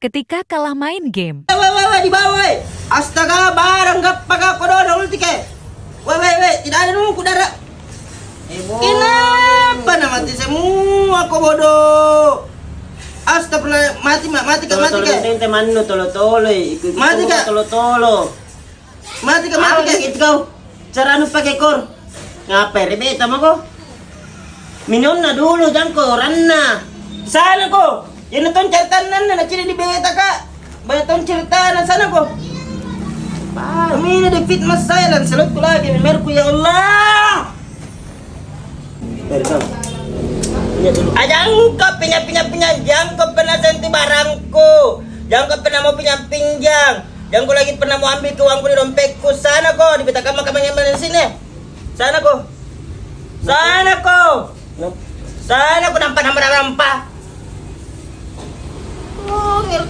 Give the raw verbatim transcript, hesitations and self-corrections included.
ketika kalah main game. Weh, weh, weh, di bawah, weh. Astaga, barang gappa ka kodong ulti ke. Weh, weh, weh, tidak ada nungku darah. Eh, bodoh. Kenapa na mati semua ko bodoh? Astagfirullah, mati, ma-, mati ka, mati ka. Tolo-tolo, tolo-tolo, eh. Ikut-ikut mati ka. Tolo-tolo. Mati ka, mati ka. Itu kau. Cara anu pakai kor. Ngapai rebeta mako? Minonna dulu, jangko ranna. Sana ko. Yang nonton caritanna, na ciri di beta ka. Banyak ton ceritana, sana ko. Paham ini di fitnah saya dan selutku lagi, memerku, ya Allah. Ajang ko pinjam, pinjam, pinjam, jangko pernah sentuh barangku, jangko pernah mau pinjam, pinjam, jangko lagi pernah mau ambil ke uangku di dompetku. Sana ko, di beta kamar, kamar yang mana sini? Sana ko, sana ko, sana ko, nampak, nampak, nampak. Oh, ngerti.